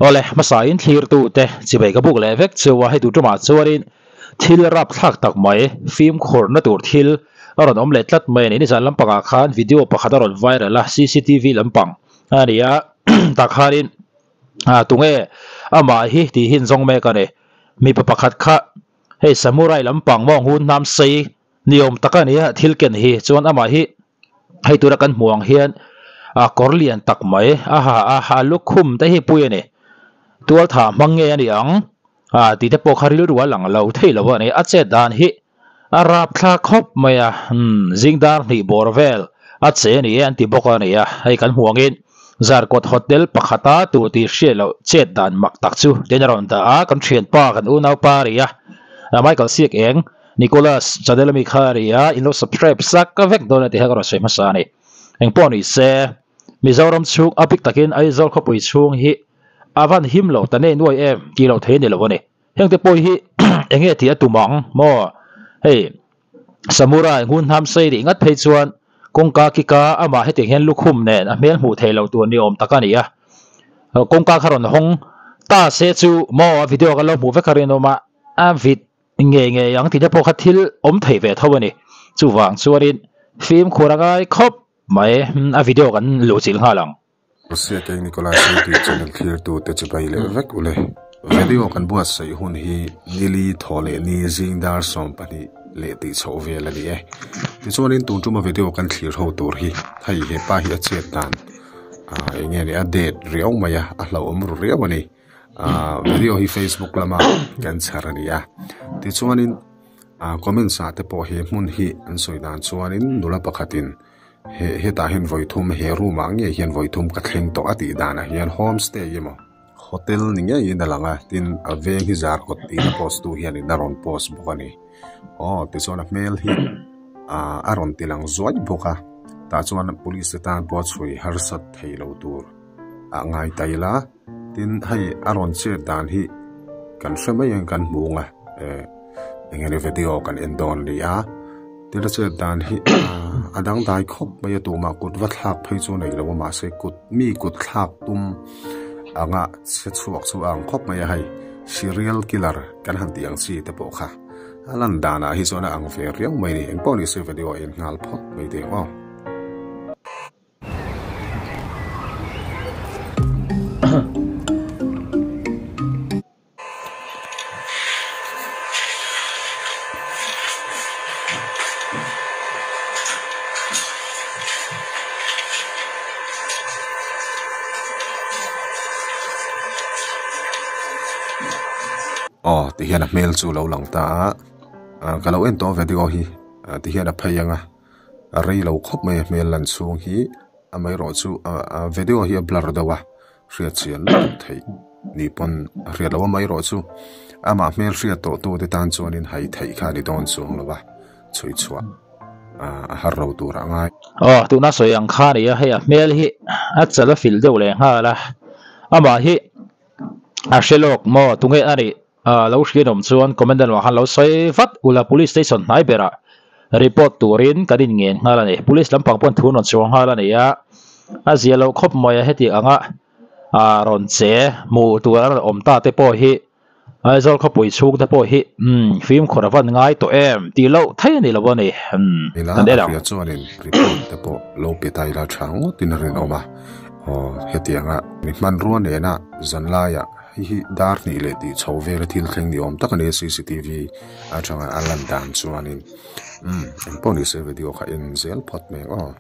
Awle, hmasa in thlirtute chibai ka buk leh vek chu a, hei tur tumah chuanin thil rapthlak tak mai, fimkhurna tur thil a rawn awm leh tlat mai a ni. Nizan lampangah khan video pakhat a rawn viral a, cctv lampang a ni a, tah khanin tunge amah hi tih hi an zawng mek a ni. Mipa pakhat kha hei samurai lampang maw ngun hnam sei Ni awm tak a ni a, thil ken hi chuan amah hi hei tura kan hmuh ang hian a kawr lian tak mai a ha a, a lukhum te hi pui a ni. Tual thah hmang nge a ni ang a tih te pawh kha rilru a lang lo thei lo a ni. A chet dan hi a rap thla khawp mai a, umm zing dar hnih bawr vel a che a ni e an ti bawk a ni a, hei kan hmuh angin Zarkawt Hotel pakhata tur tih hriat loh chet dan mak tak chu tiin a rawn dah a, kan thianpa kan unaupa a ri a, Michael Siak eng. Nicholas channel ami kha a ni a, in lo subscribe sak ka vek dawn a tih kha ka rawn sawi hmasa a ni. Engpawh ni se, Mizoram chhung a bik takin Aizawl khawpui chhung hi a van him lo ta nei nuai em tih loh thei a ni lo a ni. Hengte pawh hi eng nge tih a tum ang maw? Hei Samurai ngun hnam sei rih ngat phei chuan kawngka kika amah hetiang hian lukhum nen a hmel hmuh theih loh tur ni awm tak a ni a. Kawngka kha rawn hawng ta se chu maw a video kan lo hmuh vek a rinawm a, a vid Ngei ngei ang tih te pawh kha thil awm thei ve tho a ni. Chuvang chuanin fimkhur a ngai khawp mai a video kan luhchilh nghal ang. Russia keng Nikolai Sweety channel thlirtu te chu bai leh vek ule. Video kan buatsaih hun hi nili thaw leh ni zing dar 12 leh tih chhoh vel a ni e. Tichuanin tun tuma video kan thlir ho tur hi hei hepa hi a chet dan eng nge ni a date riau mai a, a hlauhawm ru riau a ni. Ah video hi facebook lama kan chhar a ni a tichuanin ah comments ah te pawh he hmun hi an sawi dan chuanin nula pakhatin he hetah hian vawi thum he room ah ngei hian vawi thum ka thleng tawh a tih danah hian homestay emaw hotel ni ngeiin a lang a tin a veng hi zarkawt tiin a post tu hianin a rawn post bawk a ni aw tichuan a hmel hi ah a rawn ti lang zuai bawk a tah chuan police te tan pawh a chhui harsat thei lo tur ah ngai ta ila. Tin, hei a rawn chet dan hi kan hre mai ang kan hmu ang a, eh eng nge video kan en dawn a ni a, tin a chet dan hi a dangdai khawp mai a tumah kut va thlak phei chu a nei lo a mahse kut mi kut thlak tum anga che chhuak chu a ang khawp mai a hei serial killer kan han tih ang chi te pawh kha a lan danah hi chuan a ang ve riau mai a ni engpawh ni se video a en nghal phawt mai teh ang aw. Aw ti hian a hmel chu lo lang ta a ka lo en tawh video hi ti hian a phei ang a. A rei lo khawp mai a hmel lan chhung hi amaherawh chu a video hi a blur deuh a hriat chian lutuk theih ni pawn a hriat loh amaherawh chu amah hmel hriat tawh tu te tan chuanin hai theih kha a ni dawn chuang lo a chhui chhuah a har ro tur a ngai. Aw tuna sawi ang kha a ni a hei a hmel hi a chal a filh deuh leh nghal a amah hi a hre lawk maw tunge a nih A lo hriatawm chuan Commandant ah khan lo sawi vat ula Police Station hnai berah report turin kan in ngen nghal a ni. Police lampang pawhin thu an rawn chhuah nghal a ni a, a zia loh khawp mai a heti anga ah rawn che hmuh tur an rawn awm ta te pawh hi Aizawl khawpui chhung te pawh hi umm fimkhur a van ngai tawh em tih loh thei a ni lo a ni umm Ila kan a en ang. hria chuanin report te pawh lo pe ta ila tha ngawtin a rinawm a, aw hetianga mi hmanrua nena zanlaiah Hei hi dar hnih leh tih chho vela thil thleng ni awm tak a ni a cctv atanga a lan dan chuanin umm engpawh ni se video kha en zel phawt mai ang aw.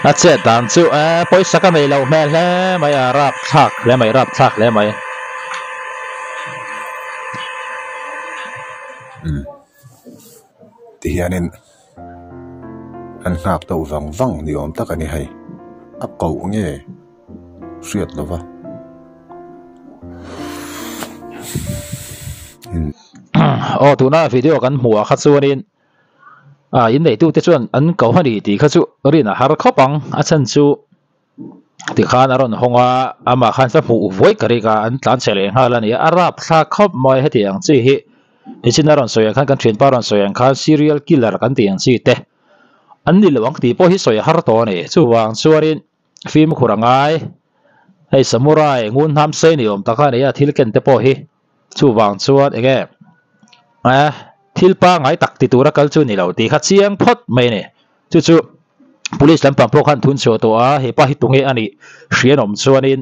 A chet dan chu eh pawisa ka nei loh hmel hle mai a rapthlak hle mai rapthlak hle mai. Umm tihianin an nghak deuh vang vang ni awm tak a ni hei a koh nge hriat lova. Aw tuna video kan hmuh ah kha chuanin ah inneitute chuan an ko a ni tih kha chu rin a har khawp ang a chhan chu tikhan a rawn hawng a amah khan ka hmuh vawi ka rik a an tlan chhe leh nghal a ni a a rapthlak khawp mai heti ang chi hi nichin a rawn sawi ang khan kan thianpa rawn sawi ang khan serial killer kan tih ang chi te an ni lo ang tih pawh hi sawi a har tawh a ni chuvang chuanin fimkhur a ngai hei samurai ngun hnam sei ni awm tak a ni a thil ken te pawh hi chuvang chuan eng nge eh thil pangai tak ti tura kal chu ni lo tih kha chiang phawt mai a ni chu chu police lampang pawh khan thun chhuah tawh a hepa hi tunge a nih hrian awm chuanin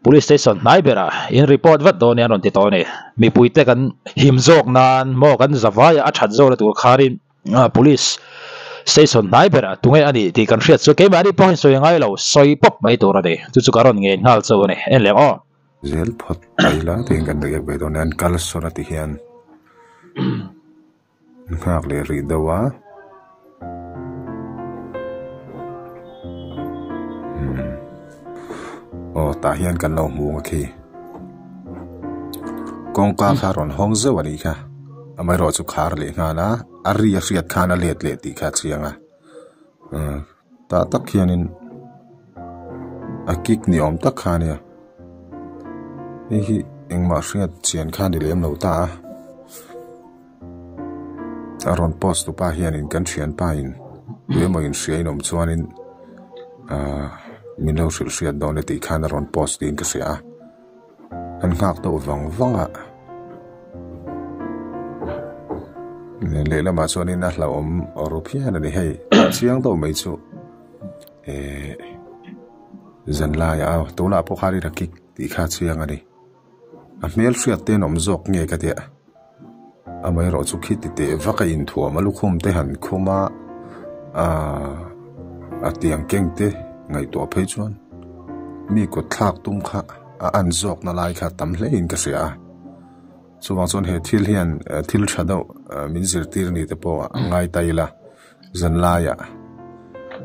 police station hnai berah in report vat dawn nia an rawn ti tawh a ni mipui te kan him zawk nan maw kan zavai a a that zawk na tur khanin Police station hnai berah tunge a nih tih kan hriat chu keimahni pawhin sawi a ngai lo, sawi pawp mai tur a ni. Chu chu ka rawn ngen nghal chauh a ni. En leh ang aw. Zel phawt mai la tiin kan riak ve dawn a, an kal sawn a ti hian an nghak leh rih deuh a. Aw tah hian kan lo hmu ang a khi. Kawngka kha rawn hawng zeuh a nih kha. Amaherawh chu khar leh nghal a, a ri a hriat khan a let leh tih kha a chiang a. Tah tak hianin a kick ni awm tak kha a nia. Hei hi engmah hriat chian kha a ni lem lo ta a. A rawn post tu pa hianin kan thianpa in tuemaw in hria in awm chuanin ahh min lo hrilh hriat dawn e tih khan a rawn post tiin ka hria a an nghak deuh vang vang a lehlamah chuanin a hlauhawm ru phian a ni hei chiang deuh mai chu ehh zanlaiah aw tunah pawh khan a kick tih kha a chiang a ni. A hmel hriat te an awm zawk nge ka tia amaherawh chu khi ti teh vak a inthuam a lukhum te han khum a ahh a tiang keng te ngaihtuah phei chuan mi kut thlak tum kha a an zawk na lai kha tam hle in ka hria a chuvang chuan he thil hian thil tha deuh min zirtir ni te pawh a ngai ta ila zanlaiah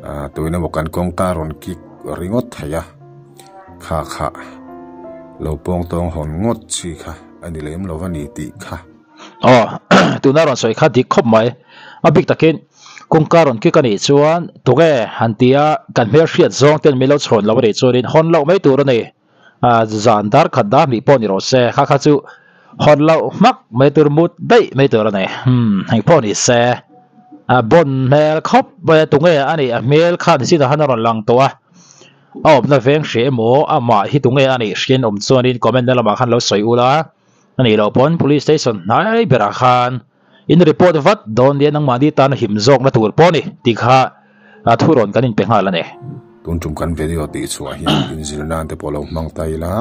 ah tuina maw kan kawngka rawn kik ringawt thei a kha kha lo pawng tawng hawn ngawt chi kha a ni lem lo a ni tih kha. Aw tuna rawn sawi kha dik khawp mai a bik takin kawngka rawn kik a nih chuan tunge han tia kan hmel hriat zawng ten min lo chhawn lo a nih chuanin hawn loh mai tur a ni ah zan dar khat dar hnih pawh ni rawh se kha kha chu hawn loh hmak mai tur mut daih mai tur a ni umm engpawh ni se a bawn hmel khawp mai a tunge a nih a hmel khan chinah khan a rawn lang tawh a a awmna veng hria emaw amah hi tunge a nih hriain awm chuanin comment na lamah khan lo sawi ula a nih loh pawn police station hnai berah khan in report vat dawn nia nangmahni tan a him zawkna tur pawh a ni tih kha a thu rawn kan inpe nghal a ni. Tun tum kan video tih chhuah hian inzir nan te pawh lo hmang ta ila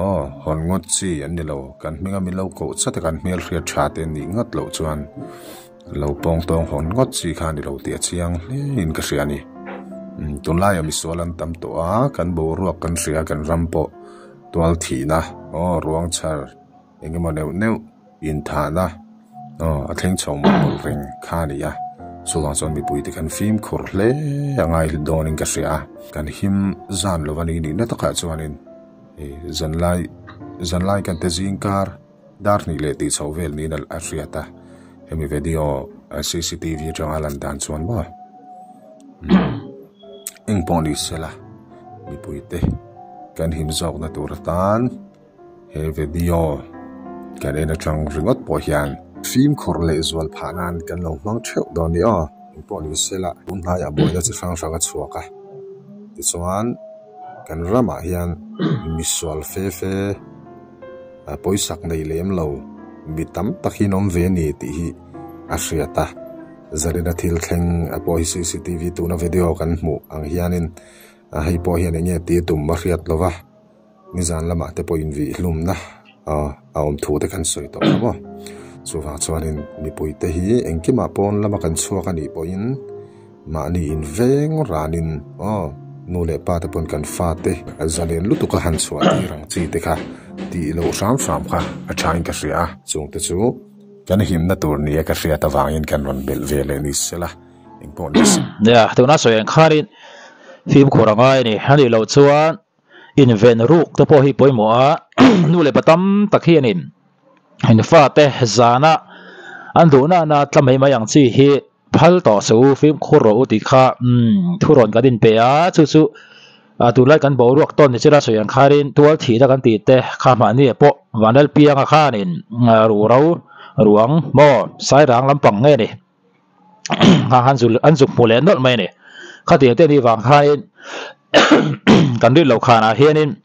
aw hawn ngawt chi an ni lo kan hminga min lo koh chat a kan hmel hriat tha te nih ngawt loh chuan lo pawng tawng hawn ngawt chi kha a ni lo tih a chiang hle in ka hria a ni. Tunlaiah misual an tam tawh a kan boruak kan hria kan ram pawh tual thihna aw ruang chhar eng emaw neuh neuh inthahna aw a thleng chho mawlh mawlh reng kha a ni a chuvang chuan mipui te khan fimkhur hle a ngai dawnin ka hria a kan him zan lo a ni nihna takah chuanin ih zanlai zanlai kan te zing kar dar hnih leh tih chho vel niin a hriat a hemi video cctv atanga lan dan chuan maw eng pawh ni sela mipui te kan him zawkna tur atan. He video kan en atang ringawt pawh hian fimkhur leh zual phah nan kan lo hmang theuh dawn ni aw. Engpawh ni sela tun hnaiah buaina chi hrang hrang a chhuak a tichuan kan ramah hian misual fe fe pawisak nei lem lo mi tam tak hi an awm ve a ni tih hi a hriat a zarina thil thleng a pawh hi cctv tuna video kan hmuh ang hianin hei pawh hian eng nge tih tum a hriat lo va. Nizan lamah te pawh invihlumna a awm thu te kan sawi tawh kha maw. Chuvang chuanin mipui te hi engkimah pawn lama kan chhuak a nih pawhin Mahni in veng ranin aw nu leh pa te pawn kan fa te zalen lutuk a han chhuah tir ang chi te kha tih loh hram hram kha a tha in ka hria a. Chung te chu kan himna tur nia ka hriat avangin kan rawn belh ve leh ni sela engpawh ni se. Nia, tuna sawi ang khanin fimkhur a ngai a ni. A nih loh chuan inven ruk te pawh hi pawimawh a, nu leh pa tam tak hianin in fate zana an duhna na tla mai mai ang chi hi phal tawh suh u, fimkhur rawh u tih kha umm thu rawn kan inpe a, chu chu tunlai kan boruak tawn ni chila sawi ang khanin tual thihna kan tih te kha mahni ah pawh Vanlalpianga khanin ruhro ruang maw sairang lampang nge ni. Kha an zuk hmu leh nawlh mai a ni. Khatiang te anih vang khanin kan rin loh khanah hianin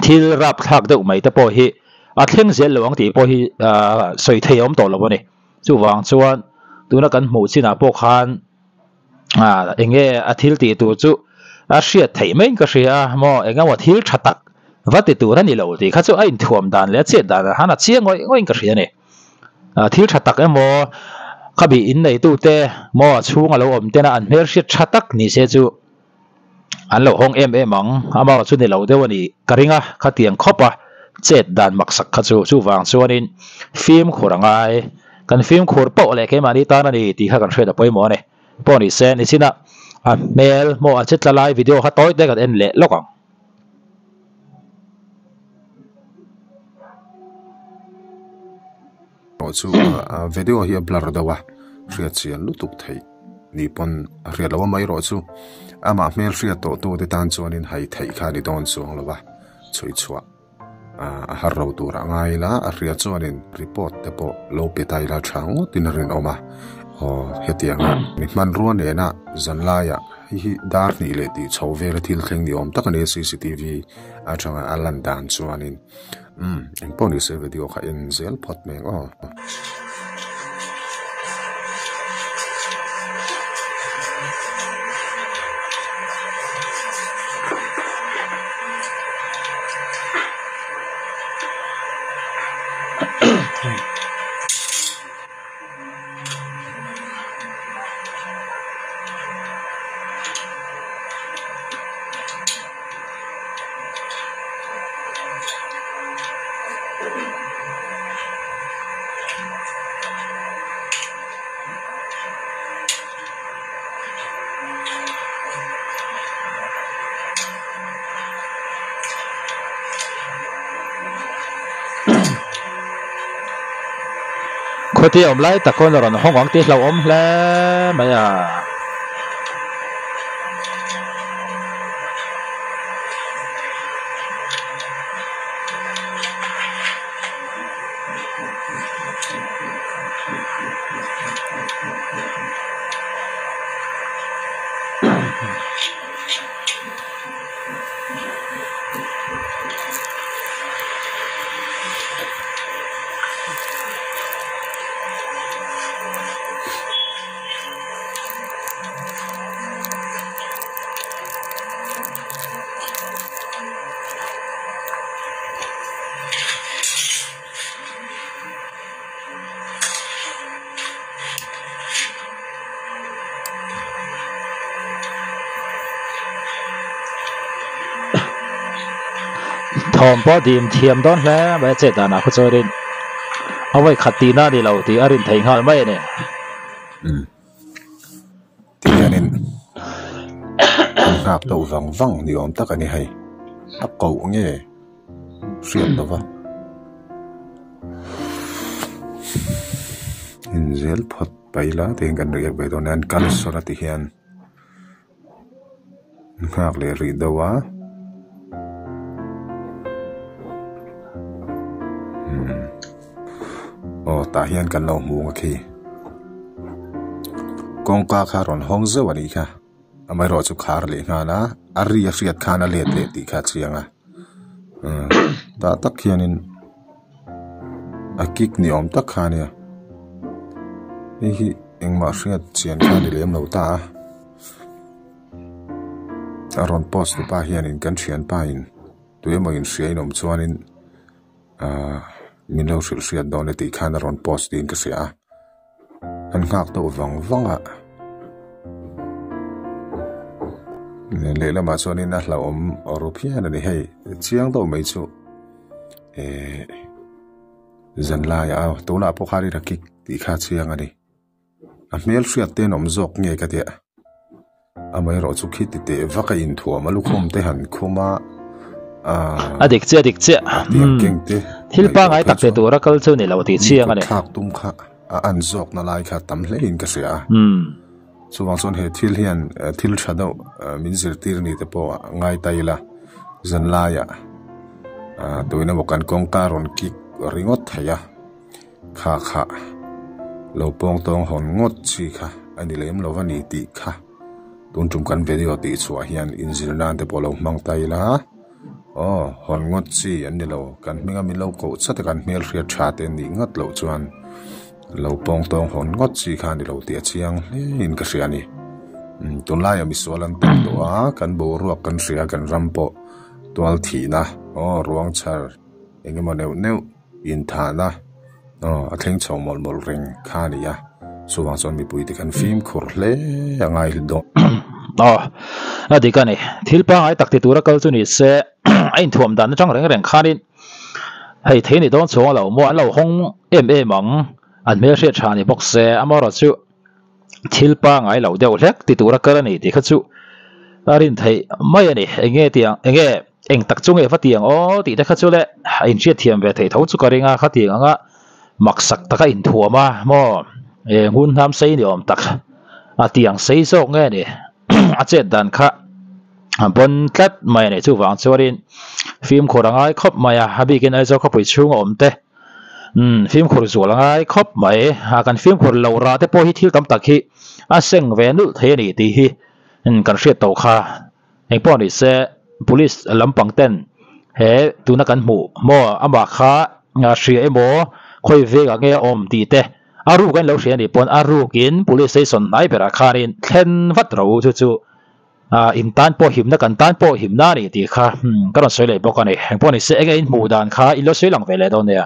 thil rapthlak deuh mai te pawh hi a thleng zel lo ang tih pawh hi sawi thei a awm tawh lo a ni. Chuvang chuan tuna kan hmuh chinah pawh khan eng nge a thil tih tur chu a hriat theih maiin ka hria a maw eng emaw thil tha tak va ti tur a ni lo tih kha chu a inthuam dan leh a chet danah khan a chiang ngawih ngawih in ka hria a ni. Thil tha tak emaw kha bih in neitute maw a chhung a lo awm tena an hmel hriat tha tak ni se chu an lo hawng em em ang. Amaherawhchu chu ni lo deuh a nih ka ring a, khatiang khawp a chet dan maksak kha chu chuvang chuanin fimkhur a ngai. Kan fimkhur poh leh keimahni tan a ni tih kha kan hriat a pawimawh a ni. Pawh ni se nichinah a hmel maw a che tla lai video kha tawi te kan en leh lawk ang. Pawh chu a video hi a blur deuh a hriat chian lutuk theih ni pawn a hriat loh a mai erawh chu amah hmel hriat tawh tu te tan chuanin hai theih kha a ni dawn chuang lo a chhui chhuah a har ro tur a ngai ila a hria chuanin report te pawh lo pe ta ila tha ngawtin a rinawm a aw hetianga mi hmanrua nena zanlaiah hei hi dar hnih leh tih chho vela thil thleng ni awm tak a ni a cctv atanga a lan dan chuanin umm engpawh ni se video kha en zel phawt mai ang aw. Khawti awm lai tak khawn a rawn hawng ang tih hlauhawm hle mai a. Thawm pawh dim thiam dawn hle mai a chet danah khaw chuanin a vawi khat tihna a ni lo tih a rin theih nghal mai a ni. Umm ti hianin an nghak deuh vang vang ni awm tak a ni hei a koh nge hriat lo va inzel phawt paih la tihian kan react ve dawn a an kal sawn a ti hian nghak leh rih deuh a umm aw tah hian kan lo hmu ang a khi kawngka kha rawn hawng zeuh a nih kha amaherawhchu khar leh nghal a a ri a hriat khan a let leh tih kha a chiang a umm tah tak hianin a kick ni awm tak kha a nia hei hi engmah hriat chian kha a ni lem lo ta a a rawn post tu pa hianin kan thianpa in tuemaw in hria in awm chuanin ahh min lo hrilh hriat dawn e tih khan a rawn post tiin ka hria a an nghak deuh vang vang a. Lehlamah chuanin a hlauhawm ru phian a ni hei chiang deuh mai chu eh zan laiah a tunah pawh khanin a kick tih kha chiang a ni a hmel hriat te an awm zawk nge ka tia amaherawh chu khi ti teh vak a inthuam a lukhum te han khum a a dik chiah a dik chiah tiang keng te thil pangai tak te tura kal chu ni lo tih chiang a ni thlak tum kha a an zawk na lai kha tam hle in ka hria a chuvang chuan he thil hian thil tha deuh min zirtir ni te pawh ngai ta ila zan laiah tuin emaw kan kawngka rawn kik ringawt thei a kha kha lo pawng tawng hawn ngawt chi kha a ni lem lo a ni tih kha tun tum kan video tih chhuah hian inzir nan te pawh lo hmang ta ila aw hawn ngawt chi an ni lo kan hminga min lo koh chat a kan hmel hriat tha te nih ngawt loh chuan lo pawng tawng hawn ngawt chi kha a ni lo tih a chiang hle in ka hria a ni tunlaiah misual an tam tawh a kan boruak kan hria kan ram pawh tual thihna aw ruang chhar eng emaw neuh neuh Inthahna aw a thleng chho mawlh mawlh reng kha a ni a, chuvang chuan mipuite khan fimkhur hle a ngai dawn. Aw, a dik a ni. Thil pangngai tak ti tura kal chu ni se, a inthuam dan atang reng reng khanin hei thei ni dawn chhuang lo maw an lo hawng em em ang, an hmelhriat tha ni bawk se, amaherawh chu thil pangngai lo deuh hlek ti tura kal a ni tih kha chu a rin theih mai a ni. Enge tiang enge eng tak chu nge va tiang aw tih te kha chu le a inhriat thiam ve theih tho chu ka ring a khatiang anga maksak taka inthuam a maw e ngun hnam sei ni awm tak a tiang sei zawk nge ni a chet dan kha a bawn tlat mai a ni chuvang chuanin fimkhur a ngai khawp mai a a bikin Aizawl khawpui chhunga awm te. Umm fimkhur zual a ngai khawp mai a kan fimkhur lo rah te pawh hi thil tam tak hi a seng ve nulh thei a ni tih hi kan hriat tawh kha engpawh ni se police lampang ten he tuna kan hmuh maw amah kha hria emaw khawi vengah nge a awm tih te a ruk an lo hria a nih pawn a rukin police station hnai berah khanin thlen vat ro chu chu. Ah in tan pawh himna kan tan pawh himna a ni tih kha ka rawn sawi leh bawk a ni. Engpawh ni se enge in hmuh dan kha in lo sawi lang ve leh dawn nia.